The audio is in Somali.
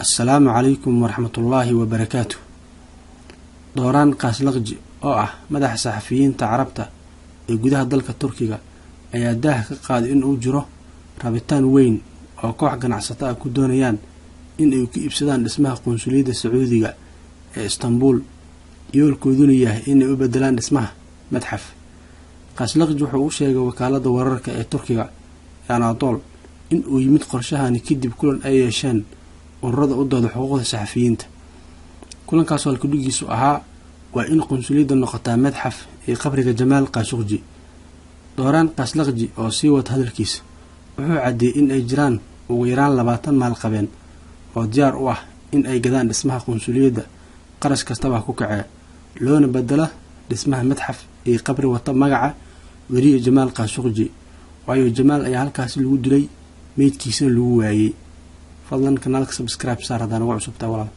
Assalaamu calaykum waraxmatullaahi wabarakaatu. Dooraan Kaaslaqji oo ah madaxa saxafiyiinta Carabta ee gudaha dalka Turkiga ayaa daaha ka qaaday in uu jiro rabitaan weyn oo koox ganacsato ah ku doonayaan in ay ku iibsadaan dhismaha qunsuliyadda Sacuudiga ee Istanbul, yoolkooduna yahay inay u bedelaan dhismaha madxaf. Kaaslaqji wuxuu u sheegay wakaaladda wararka ee Turkiga ee Anadol in uu yimid qorshahani kadib kulan ay yeesheen ururada u dooda xuquuqda saxafiyiinta. Kulankaasoo halkudhigiisu ahaa waa in qunsuliyadda noqotaa madxaf ee qabriga Jamaal Kaashuqji. Dooraan Kaaslaqji oo sii wata hadalkiisa wuxuu caddeeyey in ay jiraan ugu yaraan 20 maalqabeen oo diyaar u ah in ay gadaan dhismaha qunsuliyadda qarash kastaba ku kacee, loona bedelo dhismaha madxaf iyo qabri wata magaca weriye Jamaal Kaashuqji, waayo Jamaal ayaa halkaasi lagu dilay, meydkiisana lagu waayey. Fadlan kanaalka subscribe saar haddaan ugu cusubtaa walaal.